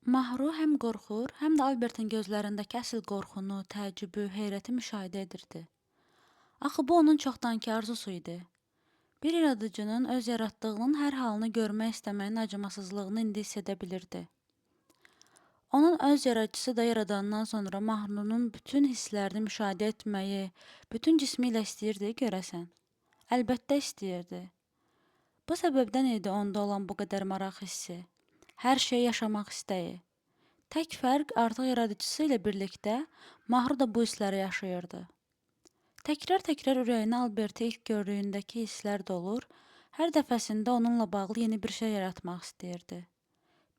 Mahru həm qorxur, həm də Albertin gözlərindəki əsl qorxunu, təəccübü, heyrəti müşahidə edirdi. Axı bu onun çoxdankı arzusu idi. Bir yaradıcının öz yaratdığının hər halını görmək istəməyin acımasızlığını indi hiss edə bilirdi. Onun öz yaradıcısı da yaradandan sonra Mahrunun bütün hisslərini müşahidə etməyi, bütün cismi ilə istəyirdi görəsən? Əlbəttə istəyirdi. Bu səbəbdən idi onda olan bu qədər maraq hissi, hər şeyi yaşamaq istəyi. Tək fərq artıq yaradıcısı ilə birlikdə Mahru da bu hissləri yaşayırdı. Təkrar-təkrar ürəyinə Alberti ilk gördüyündəki hisslər dolur, hər dəfəsində onunla bağlı yeni bir şey yaratmaq istəyirdi.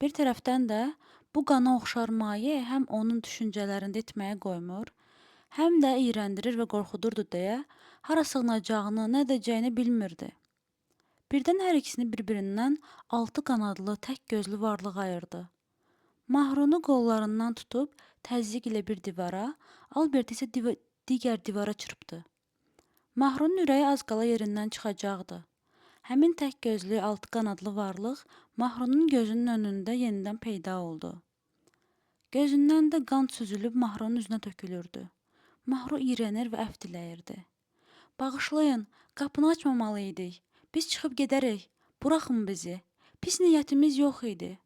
Bir tərəfdən də bu qana oxşar maye həm onun düşüncələrində itməyə qoymur, həm də iyrəndirir və qorxudurdu deyə hara sığınacağını, nə edəcəyini bilmirdi. Birdən hər ikisini bir-birindən altı qanadlı, tək gözlü varlıq ayırdı. Mahrunu qollarından tutub təzyiq ilə bir divara, Albert isə digər divara çırpdı. Mahrunun ürəyi az qala yerindən çıxacaqdı. Həmin tək gözlü, altı qanadlı varlıq Mahrunun gözünün önündə yenidən peyda oldu. Gözündən də qan süzülüb Mahrunun üzünə tökülürdü. Mahru iyrənir və əfv diləyirdi. Bağışlayın, qapını açmamalı idik. Biz çıxıb gedərik. Buraxın bizi. Pis niyyətimiz yox idi.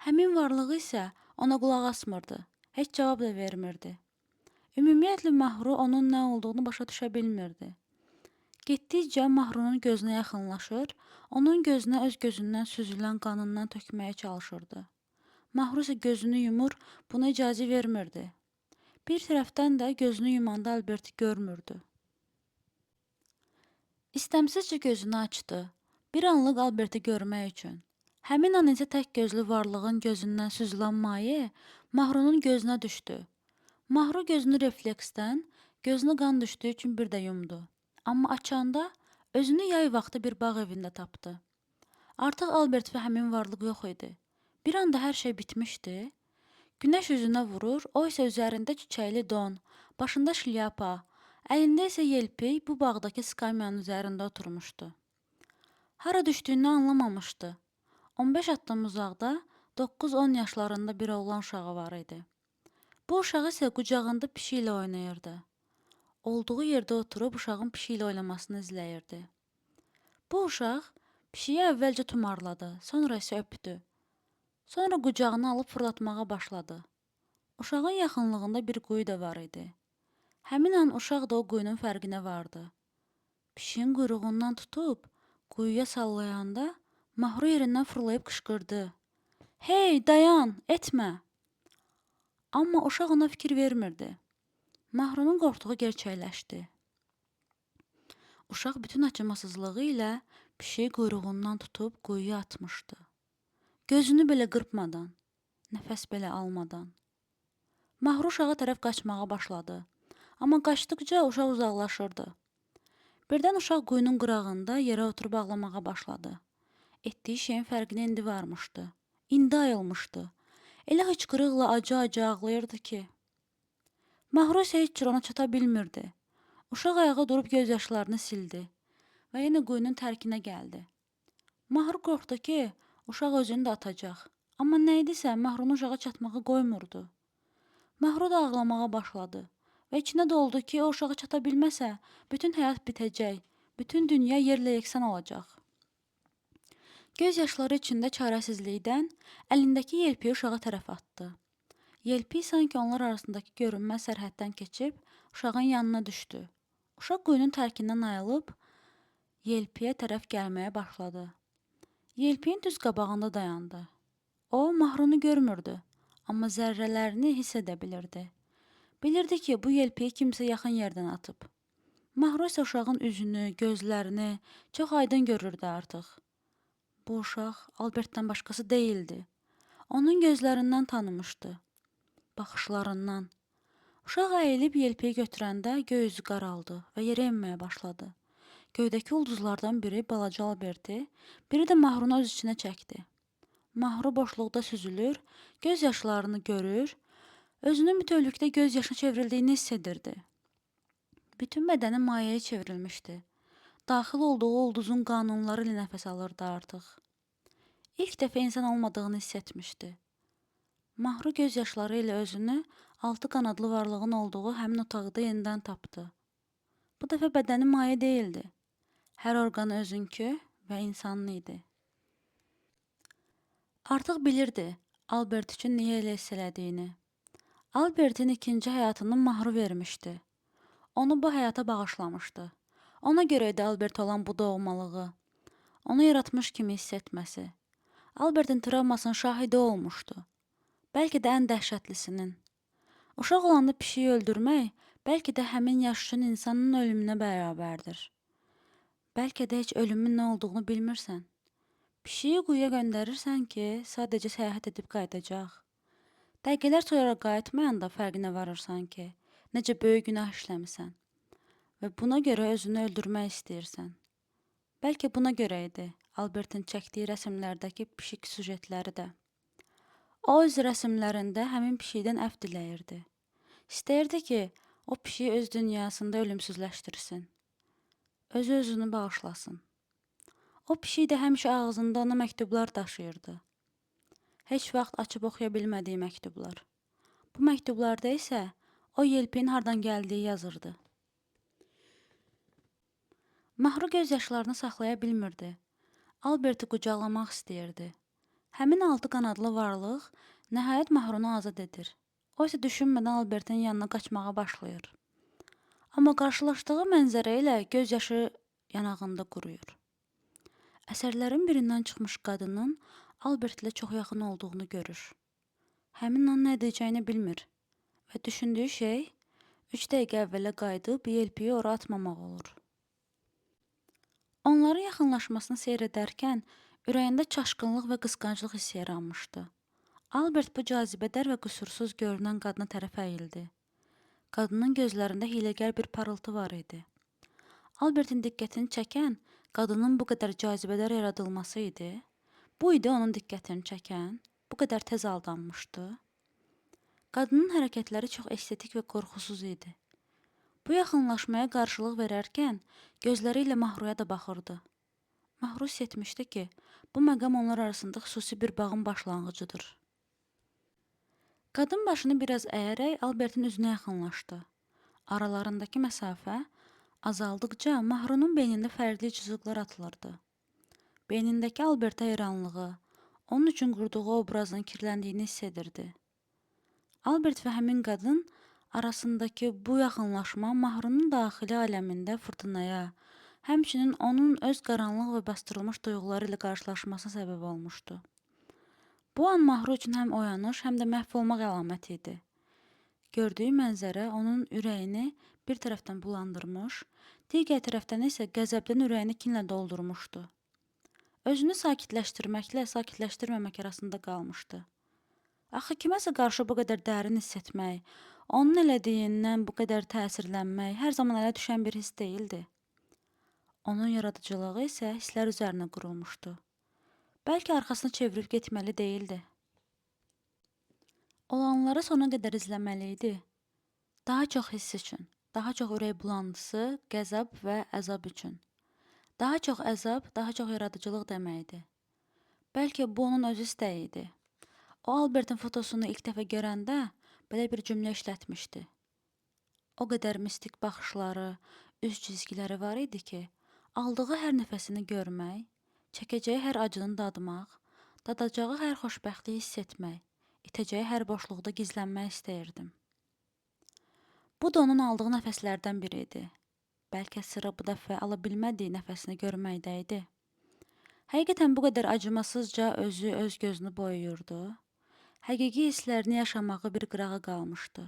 Həmin varlıq isə ona qulaq asmırdı. Heç cavab da vermirdi. Ümumiyyətlə Mahru onun nə olduğunu başa düşə bilmirdi. Getdikcə Mahrunun gözünə yaxınlaşır, onun gözünə öz gözündən süzülən qanından tökməyə çalışırdı. Mahru isə gözünü yumur, buna icazə vermirdi. Bir tərəfdən də gözünü yumanda Alberti görmürdü. İstəmsizcə gözünü açdı. Bir anlıq Alberti görmək üçün. Həmin an isə tək gözlü varlığın gözündən süzülən maye Mahrunun gözünə düşdü. Mahru gözünü refleksdən, gözünə qan düşdüyü üçün bir də yumdu. Amma açanda özünü yay vaxtı bir bağ evində tapdı. Artıq Albert və həmin varlıq yox idi. Bir anda hər şey bitmişdi. Günəş üzünə vurur, o isə üzərində çiçəkli don, başında şlyapa, əlində isə yelpik bu bağdakı skamyanın üzərində oturmuşdu. Hara düşdüyünü anlamamışdı. 15 addım uzaqda 9-10 yaşlarında bir oğlan uşağı var idi. Bu uşaq isə qucağında pişiklə oynayırdı. Olduğu yerdə oturub uşağın pişiklə oynamasını izləyirdi. Bu uşaq pişiyi əvvəlcə tumarladı, sonra isə öpdü. Sonra qucağına alıb fırlatmağa başladı. Uşağın yaxınlığında bir quyu da var idi. Həmin an uşaq da o quyunun fərqinə vardı. Pişiyin quyruğundan tutub quyuya sallayanda Mahru yerindən fırlayıb qışqırdı. Hey, dayan, etmə! Amma uşaq ona fikir vermirdi. Mahrunun qorxduğu gerçəkləşdi. Uşaq bütün acımasızlığı ilə pişiyi quyruğundan tutub quyuya atmışdı. Gözünü belə qırpmadan, nəfəs belə almadan. Mahru uşağa tərəf qaçmağa başladı. Amma qaçdıqca uşaq uzaqlaşırdı. Birdən uşaq quyunun qırağında yerə oturub ağlamağa başladı. Etdiyi şeyin fərqinə indi varmışdı. İndi ayılmışdı. Elə hıçqırıqla acı-acı ağlayırdı ki. Mahru isə heç cür ona çata bilmirdi. Uşaq ayağa durub göz yaşlarını sildi və yenə quyunun tərkinə gəldi. Mahru qorxdu ki, uşaq özünü də atacaq. Amma nə idisə Mahrunu uşağa çatmağa qoymurdu. Mahru da ağlamağa başladı və içinə doldu ki, o uşağa çata bilməsə, bütün həyat bitəcək, bütün dünya yerlə yeksan olacaq. Göz yaşları içində çarəsizlikdən əlindəki yelpiyi uşağa tərəf atdı. Yelpiy sanki onlar arasındakı görünməz sərhəddən keçib uşağın yanına düşdü. Uşaq quyunun tərkindən ayılıb yelpiyə tərəf gəlməyə başladı. Yelpiyin düz qabağında dayandı. O, Mahrunu görmürdü, amma zərrələrini hiss edə bilirdi. Bilirdi ki, bu yelpiyi kimsə yaxın yerdən atıb. Mahru isə uşağın üzünü, gözlərini çox aydın görürdü artıq. Bu uşaq Albertdən başqası deyildi. Onun gözlərindən tanımışdı. Baxışlarından. Uşaq əyilib yelpiyi götürəndə göy üzü qaraldı və yerə enməyə başladı. Göydəki ulduzlardan biri balaca Alberti, biri də Mahrunu öz içinə çəkdi. Mahru boşluqda süzülür, göz yaşlarını görür, özünün bütövlükdə göz yaşına çevrildiyini hiss edirdi. Bütün bədəni mayeyə çevrilmişdi. Daxil olduğu ulduzun qanunları ilə nəfəs alırdı artıq. İlk dəfə insan olmadığını hiss etmişdi. Mahru göz yaşları ilə özünü altı qanadlı varlığın olduğu həmin otaqda yenidən tapdı. Bu dəfə bədəni maye deyildi. Hər orqanı özünkü və insanın idi. Artıq bilirdi Albert üçün niyə elə hiss elədiyini. Albertin ikinci həyatını Mahru vermişdi. Onu bu həyata bağışlamışdı. Ona görə idi Albert olan bu doğmalığı. Onu yaratmış kimi hiss etməsi. Albertin travmasının şahidi olmuşdu. Bəlkə də ən dəhşətlisinin. Uşaq olanda pişiyi öldürmək bəlkə də həmin yaş üçün insanın ölümünə bərabərdir. Bəlkə də heç ölümün nə olduğunu bilmirsən. Pişiyi quyuya göndərirsən ki, sadəcə səyahət edib qayıdacaq. Dəqiqələr sonra qayıtmayanda fərqinə varırsan ki, necə böyük günah işləmisən və buna görə özünü öldürmək istəyirsən. Bəlkə buna görə idi Albertin çəkdiyi rəsmlərdəki pişik süjetləri də. O öz rəsmlərində həmin pişikdən əfv diləyirdi. İstəyirdi ki, o pişiyi öz dünyasında ölümsüzləşdirsin. Özü özünü bağışlasın. O pişik də həmişə ağzında ona məktublar daşıyırdı. Heç vaxt açıb oxuya bilmədiyi məktublar. Bu məktublarda isə o yelpiyin hardan gəldiyi yazırdı. Mahru göz yaşlarını saxlaya bilmirdi. Alberti qucaqlamaq istəyirdi. Həmin altı qanadlı varlıq nəhayət Mahrunu azad edir. O isə düşünmədən Albertin yanına qaçmağa başlayır. Amma qarşılaşdığı mənzərə ilə göz yaşı yanağında quruyur. Əsərlərin birindən çıxmış qadının Albertlə çox yaxın olduğunu görür. Həmin an nə edəcəyini bilmir və düşündüyü şey 3 dəqiqə əvvələ qayıdıb yelpiyi ora atmamaq olur. Onların yaxınlaşmasını seyr edərkən ürəyində çaşqınlıq və qısqanclıq hissi yaranmışdı. Albert bu cazibədar və qüsursuz görünən qadına tərəf əyildi. Qadının gözlərində hiyləgər bir parıltı var idi. Albertin diqqətini çəkən qadının bu qədər cazibədar yaradılması idi. Bu idi onun diqqətini çəkən, bu qədər tez aldanmışdı. Qadının hərəkətləri çox estetik və qorxusuz idi. Bu yaxınlaşmaya qarşılıq verərkən gözləri ilə Mahruya da baxırdı. Mahru hiss etmişdi ki, bu məqam onlar arasında xüsusi bir bağın başlanğıcıdır. Qadın başını biraz əyərək Albertin üzünə yaxınlaşdı. Aralarındakı məsafə azaldıqca Mahrunun beynində fərqli cızıqlar atılırdı. Beynindəki Albertə heyranlığı, onun üçün qurduğu obrazın kirləndiyini hiss edirdi. Albert və həmin qadın arasındakı bu yaxınlaşma Mahrunun daxili aləmində fırtınaya, həmçinin onun öz qaranlıq və bastırılmış duyğuları ilə qarşılaşmasına səbəb olmuşdu. Bu an Mahru üçün həm oyanış, həm də məhv olmaq əlaməti idi. Gördüyü mənzərə onun ürəyini bir tərəfdən bulandırmış, digər tərəfdən isə qəzəbdən ürəyini kinlə doldurmuşdu. Özünü sakitləşdirməklə sakitləşdirməmək arasında qalmışdı. Axı kiməsə qarşı bu qədər dərin hiss etmək, onun elədiyindən bu qədər təsirlənmək hər zaman ələ düşən bir hiss deyildi. Onun yaradıcılığı isə hisslər üzərinə qurulmuşdu. Bəlkə arxasını çevirib getməli deyildi. Olanları sona qədər izləməli idi. Daha çox hiss üçün, daha çox ürək bulantısı, qəzəb və əzab üçün. Daha çox əzab, daha çox yaradıcılıq deməkdir. Bəlkə bu onun öz istəyi idi. O Albertin fotosunu ilk dəfə görəndə belə bir cümlə işlətmişdi. O qədər mistik baxışları, üz cizgiləri var idi ki, aldığı hər nəfəsini görmək, çəkəcəyi hər acını dadmaq, dadacağı hər xoşbəxtliyi hiss etmək, itəcəyi hər boşluqda gizlənmək istəyirdim. Bu da onun aldığı nəfəslərdən biri idi. Bəlkə sırrı bu dəfə ala bilmədiyi nəfəsini görməkdə idi. Həqiqətən bu qədər acımasızca özü öz gözünü boyuyurdu. Həqiqi hisslərini yaşamağı bir qırağa qalmışdı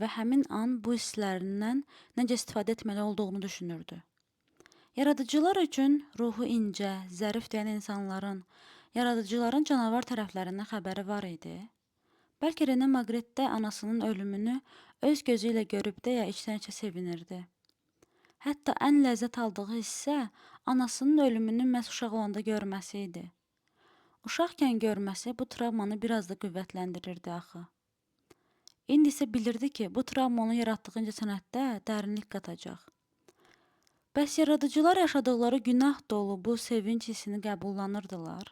və həmin an bu hisslərindən necə istifadə etməli olduğunu düşünürdü. Yaradıcılar üçün ruhu incə, zərif deyən insanların, yaradıcıların canavar tərəflərindən xəbəri var idi. Bəlkə Rene Magritte anasının ölümünü öz gözü ilə görüb deyə içdən-içə sevinirdi. Hətta ən ləzzət aldığı hissə anasının ölümünü məhz uşaq olanda görməsi idi. Uşaqkən görməsi bu travmanı biraz da qüvvətləndirirdi axı. İndi isə bilirdi ki, bu travma onun yaratdığı incəsənətdə dərinlik qatacaq. Bəs yaradıcılar yaşadıqları günah dolu bu sevinc hissini qəbullanırdılar.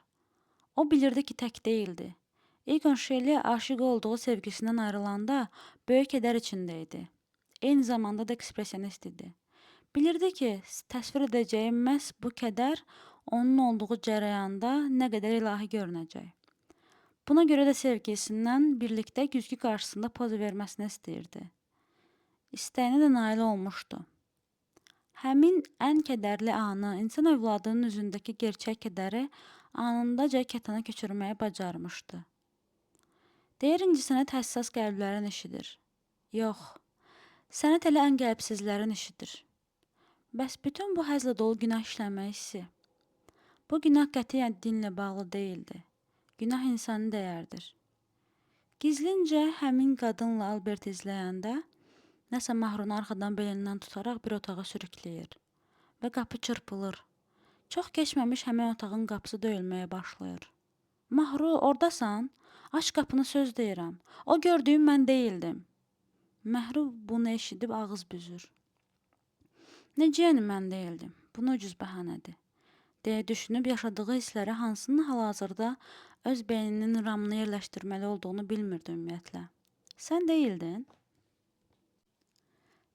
O bilirdi ki, tək deyildi. Egon Şelle aşiq olduğu sevgisindən ayrılanda böyük kədər içində idi. Eyni zamanda da ekspressionist idi. Bilirdi ki, təsvir edəcəyi məhz bu kədər onun olduğu cərəyanda nə qədər ilahi görünəcək. Buna görə də sevgilisindən birlikdə güzgü qarşısında poz verməsini istəyirdi. İstəyinə də nail olmuşdu. Həmin ən kədərli anı, insan övladının üzündəki gerçək kədəri anındaca kətana köçürməyi bacarmışdı. Deyir incəsənət həssas qəlblərin işidir. Yox, sənət elə ən qəlbsizlərin işidir. Bəs bütün bu həzlə dolu günah işləmə hissi? Bu günah qətiyyən dinlə bağlı deyildi. Günah insani dəyərdir. Gizlincə həmin qadınla Albert izləyəndə nəsə Mahrunu arxadan belindən tutaraq bir otağa sürükləyir və qapı çırpılır. Çox keçməmiş həmin otağın qapısı döyülməyə başlayır. Mahru, ordasan? Aç qapını, söz deyirəm. O gördüyüm mən deyildim. Məhru bunu eşidib ağız büzür. Necə yəni mən deyildim? Bu nə ucuz bəhanədir? Deyə düşünüb yaşadığı hissləri hansının hal-hazırda öz beyninin ramına yerləşdirməli olduğunu bilmirdi ümumiyyətlə. Sən deyildin?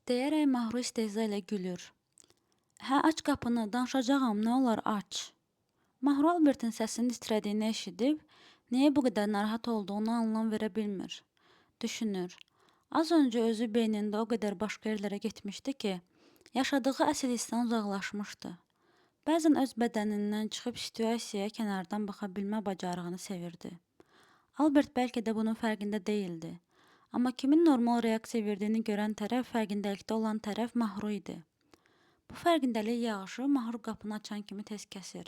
Deyərək Mahru istehza ilə gülür. Hə, aç qapını, danışacağam, nə olar aç. Mahru Albertin səsinin titrədiyini eşidib, niyə bu qədər narahat olduğunu anlam verə bilmir. Düşünür. Az öncə özü beynində o qədər başqa yerlərə getmişdi ki, yaşadığı əsl hissdən uzaqlaşmışdı. Bəzən öz bədənindən çıxıb situasiyaya kənardan baxa bilmə bacarığını sevirdi. Albert bəlkə də bunun fərqində deyildi. Amma kimin normal reaksiya verdiyini görən tərəf, fərqindəlikdə olan tərəf Mahru idi. Bu fərqindəlik yağışı Mahru qapını açan kimi tez kəsir.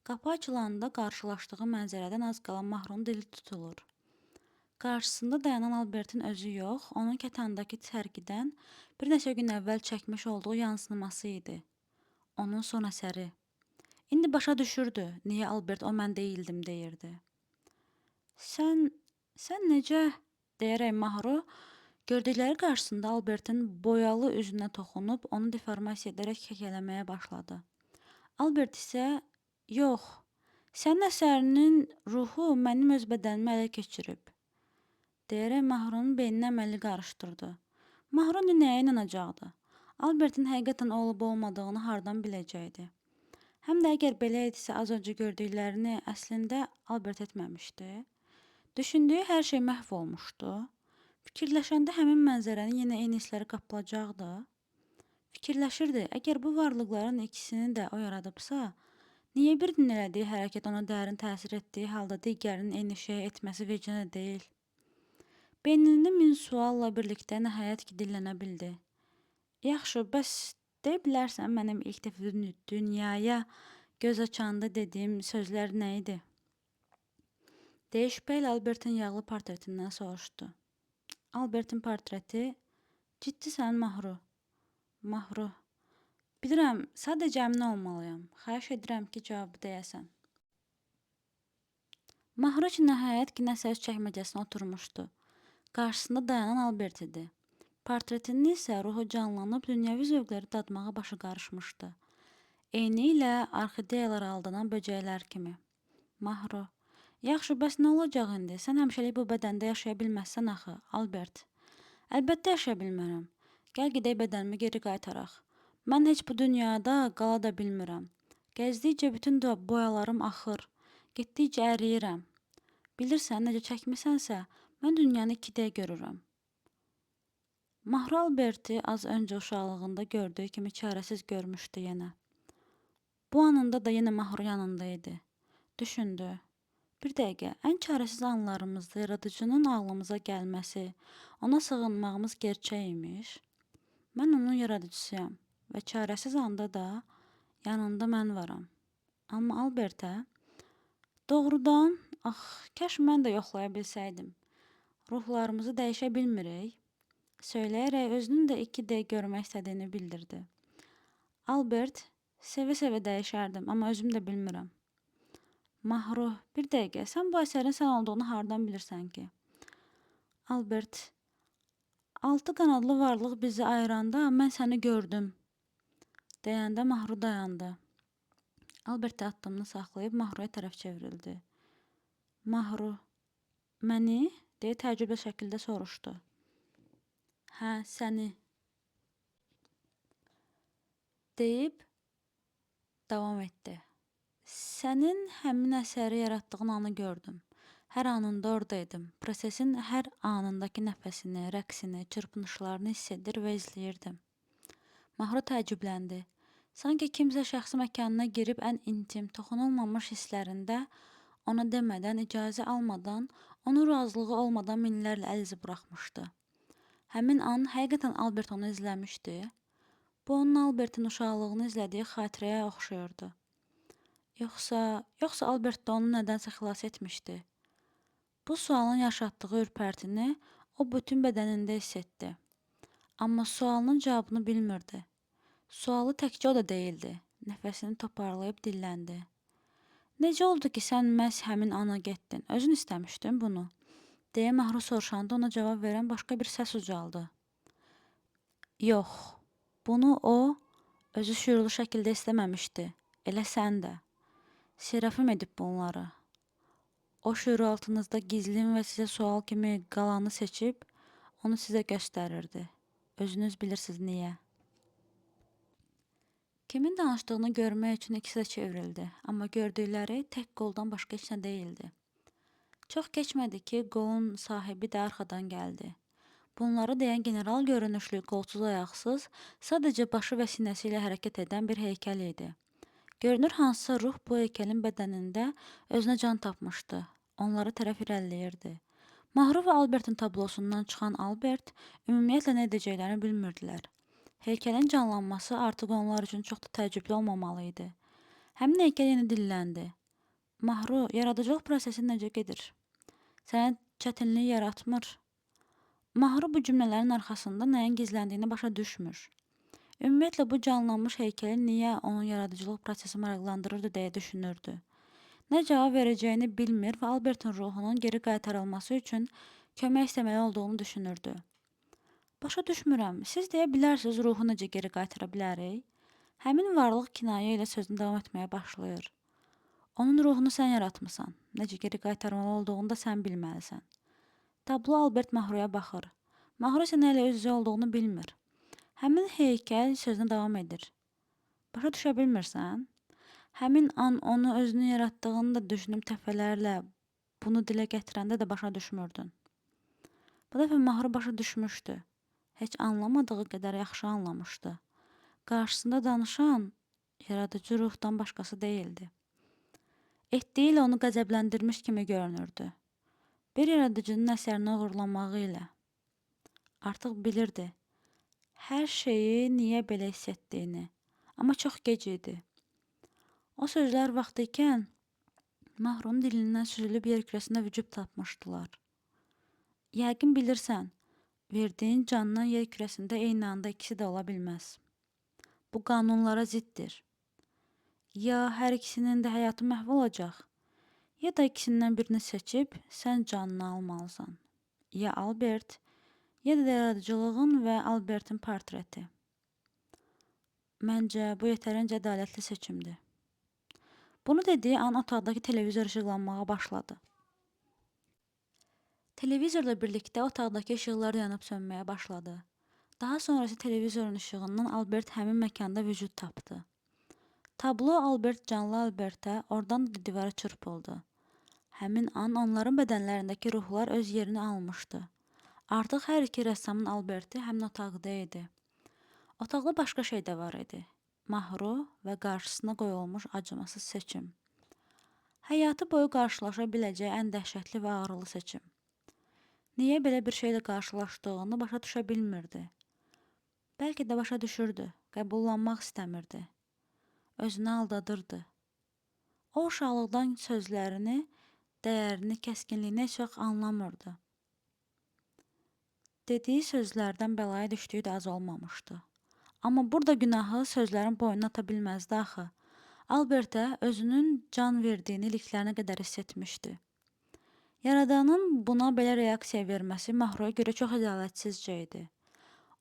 Qapı açılanda qarşılaşdığı mənzərədən az qala Mahrunun dili tutulur. Qarşısında dayanan Albertin özü yox, onun kətandakı sərgidən bir neçə gün əvvəl çəkmiş olduğu yansıması idi. Onun son əsəri. İndi başa düşürdü, niyə Albert o mən deyildim deyirdi. Sən necə? Deyərək Mahru gördükləri qarşısında Albertin boyalı üzünə toxunub onu deformasiya edərək kəkələməyə başladı. Albert isə yox, sənin əsərinin ruhu mənim öz bədənimi ələ keçirib, deyərək Mahrunun beyninə əməli qarışdırdı. Mahru indi nəyə inanacaqdı? Albertin həqiqətən olub olmadığını hardan biləcəkdi? Həm də əgər belə idisə az öncə gördüklərini əslində Albert etməmişdi. Düşündüyü hər şey məhv olmuşdu. Fikirləşəndə həmin mənzərəni yenə eyni hissləri qapılacaqdı. Fikirləşirdi, əgər bu varlıqların ikisini də o yaradıbsa, niyə birinin elədiyi hərəkət ona dərin təsir etdiyi halda digərinin eyni şeyi etməsi vecinə deyil? Beynində min sualla birlikdə nəhayət ki dillənə bildi. Yaxşı, bəs deyə bilərsən mənim ilk dəfə dünyaya göz açanda dediyim sözlər nə idi? Deyə şübhə ilə Albertin yağlı portretindən soruşdu. Albertin portreti? Ciddisən, Mahru? Mahru. Bilirəm, sadəcə əmin olmalıyam. Xahiş edirəm ki, cavabı deyəsən. Mahru ki, nəhayət ki, nəsə öz çəkməcəsinə oturmuşdu. Qarşısında dayanan Albert idi. Portretinin isə ruhu canlanıb dünyəvi zövqləri dadmağa başı qarışmışdı. Eynilə orxideyalara aldanan böcəklər kimi. Mahru. Yaxşı, bəs nə olacaq indi? Sən həmişəlik bu bədəndə yaşaya bilməzsən axı, Albert. Əlbəttə yaşaya bilmərəm. Gəl gedək bədənimi geri qaytaraq. Mən heç bu dünyada qala da bilmirəm. Gəzdikcə bütün boyalarım axır. Getdikcə əriyirəm. Bilirsən, necə çəkmisənsə, mən dünyanı 2D görürəm. Mahru Alberti az öncə uşaqlığında gördüyü kimi çarəsiz görmüşdü yenə. Bu anında da yenə Mahru yanında idi. Düşündü. Bir dəqiqə, ən çarəsiz anlarımızda yaradıcının ağlımıza gəlməsi, ona sığınmağımız gerçək imiş. Mən onun yaradıcısıyam və çarəsiz anda da yanında mən varam. Amma Albertə doğrudan, ax, kaş mən də yoxlaya bilsəydim. Ruhlarımızı dəyişə bilmirik. Söyləyərək özünün də 2D görmək istədiyini bildirdi. Albert, sevə-sevə dəyişərdim, amma özüm də bilmirəm. Mahru, bir dəqiqə, sən bu əsərin sən olduğunu hardan bilirsən ki? Albert, 6 qanadlı varlıq bizi ayıranda mən səni gördüm, deyəndə Mahru dayandı. Albert də addımını saxlayıb Mahruya tərəf çevrildi. Mahru, məni? Deyə təəccüblə şəkildə soruşdu. Hə, səni. Deyib davam etdi. Sənin həmin əsəri yaratdığın anı gördüm. Hər anında oradaydım. Prosesin hər anındakı nəfəsini, rəqsini, çırpınışlarını hiss edir və izləyirdim. Mahru təəccübləndi. Sanki kimsə şəxsi məkanına girib ən intim, toxunulmamış hisslərində ona demədən, icazə almadan, onun razılığı olmadan minlərlə əl izi buraxmışdı. Həmin an həqiqətən Albert onu izləmişdi. Bu onun Albertin uşaqlığını izlədiyi xatirəyə oxşayırdı. Yoxsa Albert də onu nədənsə xilas etmişdi. Bu sualın yaşatdığı ürpərtini o bütün bədənində hiss etdi. Amma sualının cavabını bilmirdi. Sualı təkcə o da deyildi. Nəfəsini toparlayıb dilləndi. Necə oldu ki, sən məhz həmin ana getdin? Özün istəmişdin bunu? Deyə Mahru soruşanda ona cavab verən başqa bir səs ucaldı. Yox, bunu o özü şüurlu şəkildə istəməmişdi. Elə sən də. Serafim edib bunları. O şüuraltınızda gizlin və sizə sual kimi qalanı seçib, onu sizə göstərirdi. Özünüz bilirsiniz niyə. Kimin danışdığını görmək üçün ikisi də çevrildi, amma gördükləri tək qoldan başqa heç nə deyildi. Çox keçmədi ki, qolun sahibi də arxadan gəldi. Bunları deyən general görünüşlü, qolsuz, ayaqsız, sadəcə başı və sinəsi ilə hərəkət edən bir heykəl idi. Görünür hansısa ruh bu heykəlin bədənində özünə can tapmışdı. Onlara tərəf irəliləyirdi. Mahru və Albertin tablosundan çıxan Albert ümumiyyətlə nə edəcəklərini bilmirdilər. Heykəlin canlanması artıq onlar üçün çox da təəccüblü olmamalı idi. Həmin heykəl yenə dilləndi. Mahru, yaradıcılıq prosesi necə gedir? Sənə çətinlik yaratmır? Mahru bu cümlələrin arxasında nəyin gizləndiyini başa düşmür. Ümumiyyətlə bu canlanmış heykəli niyə onun yaradıcılıq prosesi maraqlandırırdı deyə düşünürdü. Nə cavab verəcəyini bilmir və Albertin ruhunun geri qaytarılması üçün kömək istəməli olduğunu düşünürdü. Başa düşmürəm. Siz deyə bilərsiniz ruhu necə geri qaytara bilərik? Həmin varlıq kinayə ilə sözünü davam etməyə başlayır. Onun ruhunu sən yaratmısan. Necə geri qaytarmalı olduğunu da sən bilməlisən. Tablo Albert Mahruya baxır. Mahru isə nə ilə üz-üzə olduğunu bilmir. Həmin heykəl sözünə davam edir. Başa düşə bilmirsən? Həmin an onu özünün yaratdığını da düşünüb dəfələrlə bunu dilə gətirəndə də başa düşmürdün. Bu dəfə Mahru başa düşmüşdü. Heç anlamadığı qədər yaxşı anlamışdı. Qarşısında danışan yaradıcı ruhdan başqası deyildi. Etdiyi ilə onu qəzəbləndirmiş kimi görünürdü. Bir yaradıcının əsərini oğurlamağı ilə. Artıq bilirdi hər şeyi niyə belə hiss etdiyini. Amma çox gec idi. O sözlər vaxtı ikən Mahrunun dilindən süzülüb yer kürəsində vücud tapmışdılar. Yəqin bilirsən, verdiyin candan yer kürəsində eyni anda ikisi də ola bilməz. Bu qanunlara ziddir. Ya hər ikisinin də həyatı məhv olacaq, ya da ikisindən birini seçib sən canını almalısan. Ya Albert, ya da yaradıcılığın və Albertin portreti. Məncə bu yetərincə ədalətli seçimdir. Bunu dediyi an otaqdakı televizor işıqlanmağa başladı. Televizorla birlikdə otaqdakı işıqlar yanıb sönməyə başladı. Daha sonra isə televizorun işığından Albert həmin məkanda vücud tapdı. Tablo Albert canlı Albertə, oradan da divara çırpıldı. Həmin an onların bədənlərindəki ruhlar öz yerini almışdı. Artıq hər iki rəssamın Alberti həmin otaqda idi. Otaqda başqa şey də var idi. Mahru və qarşısına qoyulmuş acımasız seçim. Həyatı boyu qarşılaşa biləcəyi ən dəhşətli və ağrılı seçim. Niyə belə bir şeylə qarşılaşdığını başa düşə bilmirdi. Bəlkə də başa düşürdü, qəbullanmaq istəmirdi. Özünü aldadırdı. O uşaqlıqdan sözlərini, dəyərini, kəskinliyini heç vaxt anlamırdı. Dediyi sözlərdən bəlaya düşdüyü də az olmamışdı. Amma burada günahı sözlərin boynuna ata bilməzdi axı. Albertə özünün can verdiyini iliklərinə qədər hiss etmişdi. Yaradanın buna belə reaksiya verməsi Mahruya görə çox ədalətsizcə idi.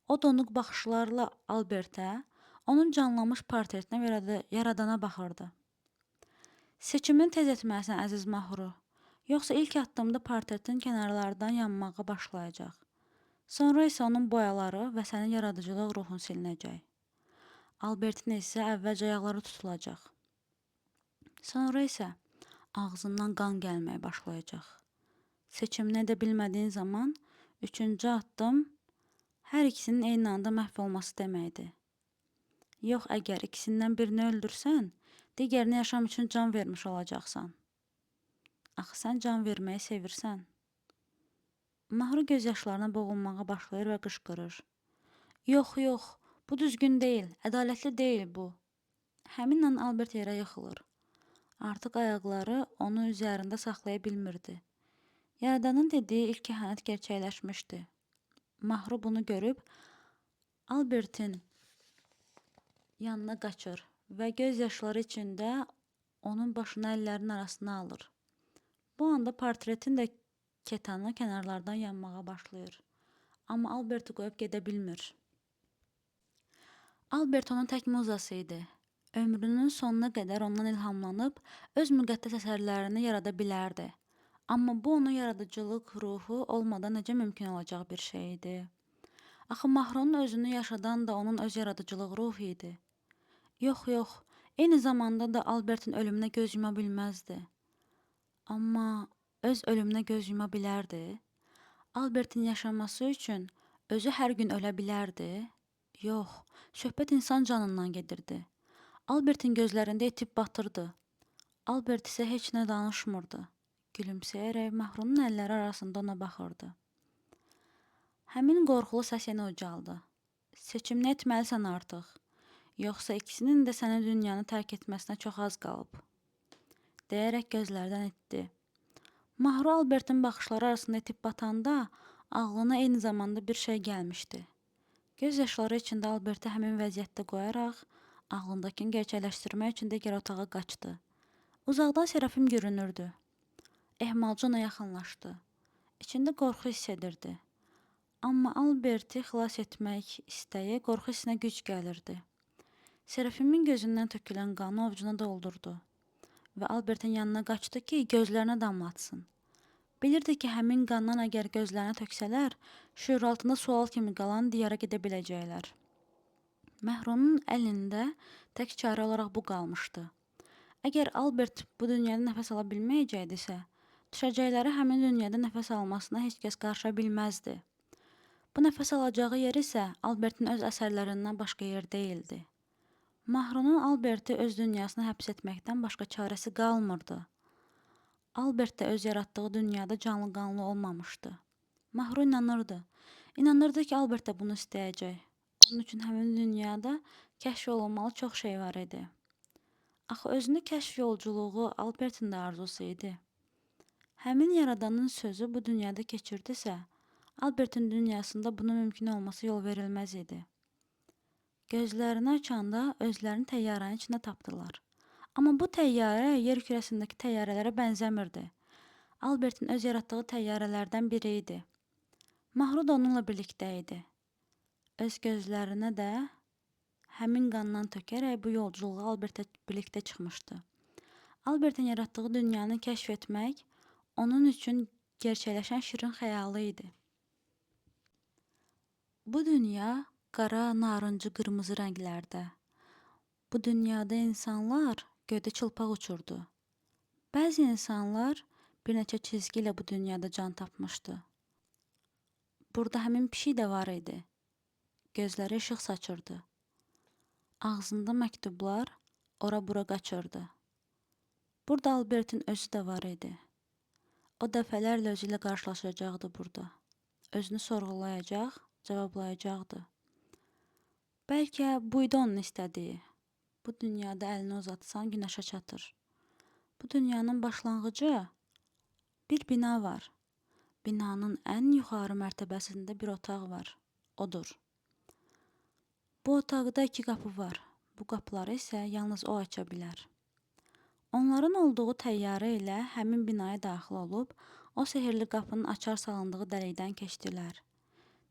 O donuq baxışlarla Albertə, onun canlanmış portretinə və yaradana baxırdı. Seçimini tez etməlisən, əziz Mahru. Yoxsa ilk addımda portretin kənarlardan yanmağa başlayacaq. Sonra isə onun boyaları və sənin yaradıcılıq ruhun silinəcək. Albertin isə əvvəlcə ayaqları tutulacaq. Sonra isə ağzından qan gəlməyə başlayacaq. Seçimini edə bilmədiyin zaman üçüncü addım hər ikisinin eyni anda məhv olması deməkdir. Yox, əgər ikisindən birini öldürsən, digərinə yaşam üçün can vermiş olacaqsan. Axı sən can verməyi sevirsən. Mahru göz yaşlarına boğulmağa başlayır və qışqırır. Yox, yox, bu düzgün deyil, ədalətli deyil bu. Həmin an Albert yerə yıxılır. Artıq ayaqları onu üzərində saxlaya bilmirdi. Yaradanın dediyi ilk kəhanət gerçəkləşmişdi. Mahru bunu görüb Albertin yanına qaçır və göz yaşları içində onun başını əllərinin arasına alır. Bu anda portretin də ketanı kənarlardan yanmağa başlayır. Amma Alberti qoyub gedə bilmir. Albert onun tək muzası idi. Ömrünün sonuna qədər ondan ilhamlanıb öz müqəddəs əsərlərini yarada bilərdi. Amma bu onun yaradıcılıq ruhu olmadan necə mümkün olacaq bir şey idi? Axı Mahrunun özünü yaşadan da onun öz yaradıcılıq ruhu idi. Yox, yox, eyni zamanda da Albertin ölümünə göz yuma bilməzdi. Amma öz ölümünə göz yuma bilərdi? Albertin yaşaması üçün özü hər gün ölə bilərdi? Yox, söhbət insan canından gedirdi. Albertin gözlərində itib batırdı. Albert isə heç nə danışmırdı. Gülümsəyərək Mahrunun əlləri arasında ona baxırdı. Həmin qorxulu səs yenə ucaldı. Seçimini etməlisən artıq. Yoxsa ikisinin də sənin dünyanı tərk etməsinə çox az qalıb. Deyərək gözlərdən itdi. Mahru Albertin baxışları arasında itib batanda ağlına eyni zamanda bir şey gəlmişdi. Göz yaşları içində Alberti həmin vəziyyətdə qoyaraq ağlındakını gerçəkləşdirmək üçün digər otağa qaçdı. Uzaqdan Serafim görünürdü. Ehmalca ona yaxınlaşdı. İçində qorxu hiss edirdi. Amma Alberti xilas etmək istəyi qorxu hissinə güc gəlirdi. Serafimin gözündən tökülən qanı ovcuna doldurdu və Albertin yanına qaçdı ki, gözlərinə damlatsın. Bilirdi ki, həmin qandan əgər gözlərinə töksələr, şüuraltında sual kimi qalan diyara gedə biləcəklər. Məhrunun əlində tək çarə olaraq bu qalmışdı. Əgər Albert bu dünyada nəfəs ala bilməyəcəkdisə, düşəcəkləri həmin dünyada nəfəs almasına heç kəs qarışa bilməzdi. Bu nəfəs alacağı yer isə Albertin öz əsərlərindən başqa yer deyildi. Mahrunun Alberti öz dünyasına həbs etməkdən başqa çarəsi qalmırdı. Albert də öz yaratdığı dünyada canlı qanlı olmamışdı. Mahru inanırdı. İnanırdı ki, Albert də bunu istəyəcək. Onun üçün həmin dünyada kəşf olunmalı çox şey var idi. Axı özünü kəşf yolculuğu Albertin də arzusu idi. Həmin yaradanın sözü bu dünyada keçirdisə, Albertin dünyasında bunun mümkün olması yol verilməz idi. Gözlərini açanda özlərini təyyarənin içində tapdılar. Amma bu təyyarə yer kürəsindəki təyyarələrə bənzəmirdi. Albertin öz yaratdığı təyyarələrdən biri idi. Mahru da onunla birlikdə idi. Öz gözlərinə də həmin qandan tökərək bu yolculuğa Albertlə birlikdə çıxmışdı. Albertin yaratdığı dünyanı kəşf etmək onun üçün gerçəkləşən şirin xəyalı idi. Bu dünya qara, narıncı, qırmızı rənglərdə. Bu dünyada insanlar göydə çılpaq uçurdu. Bəzi insanlar bir neçə çizgi ilə bu dünyada can tapmışdı. Burada həmin pişik də var idi. Gözləri işıq saçırdı. Ağzında məktublar ora-bura qaçırdı. Burada Albertin özü də var idi. O dəfələrlə özü ilə qarşılaşacaqdı burada. Özünü sorğulayacaq, cavablayacaqdı. Bəlkə buydu onun istədiyi. Bu dünyada əlini uzatsan günəşə çatır. Bu dünyanın başlanğıcı bir bina var. Binanın ən yuxarı mərtəbəsində bir otaq var. Odur. Bu otaqda iki qapı var. Bu qapıları isə yalnız o aça bilər. Onların olduğu təyyarə ilə həmin binaya daxil olub, o sehrli qapının açar salındığı dəlikdən keçdilər.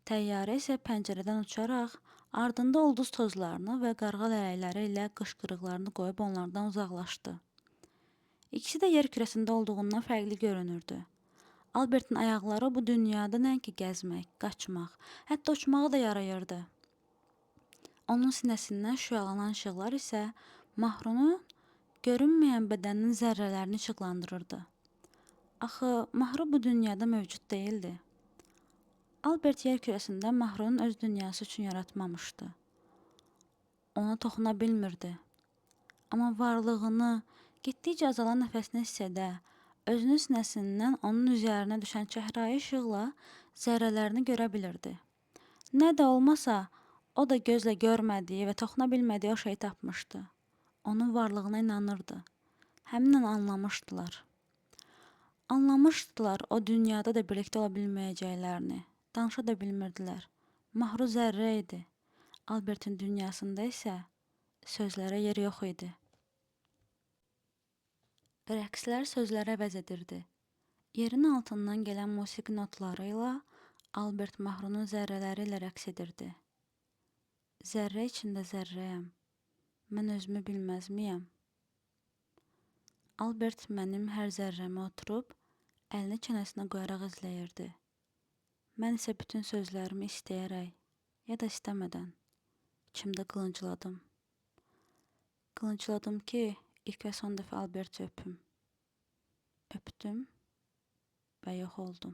Təyyarə isə pəncərədən uçaraq ardında ulduz tozlarını və qarğa lələkləri ilə qışqırıqlarını qoyub onlardan uzaqlaşdı. İkisi də yer kürəsində olduğundan fərqli görünürdü. Albertin ayaqları bu dünyada nəinki gəzmək, qaçmaq, hətta uçmağa da yarayırdı. Onun sinəsindən şüalanan işıqlar isə Mahrunun görünməyən bədəninin zərrələrini işıqlandırırdı. Axı Mahru bu dünyada mövcud deyildi. Albert yer kürəsində Mahrunun öz dünyası üçün yaratmamışdı. Ona toxuna bilmirdi. Amma varlığını, getdikcə azalan nəfəsini hiss edə, özünün sinəsindən onun üzərinə düşən çəhrayı işıqla zərrələrini görə bilirdi. Nə də olmasa, o da gözlə görmədiyi və toxuna bilmədiyi o şeyi tapmışdı. Onun varlığına inanırdı. Həmin an anlamışdılar. Anlamışdılar o dünyada da birlikdə ola bilməyəcəklərini. Danışa da bilmirdilər. Mahru zərrə idi. Albertin dünyasında isə sözlərə yer yox idi. Rəqslər sözləri əvəz edirdi. Yerin altından gələn musiqi notları ilə Albert Mahrunun zərrələri ilə rəqs edirdi. Zərrə içində zərrəyəm. Mən özümü bilməzmiyəm? Albert mənim hər zərrəmə oturub, əlini çənəsinə qoyaraq izləyirdi. Mən isə bütün sözlərimi istəyərək, ya da istəmədən içimdə qılıncladım. Qılıncladım ki, ilk və son dəfə Alberti öpüm. Öpdüm və yox oldum.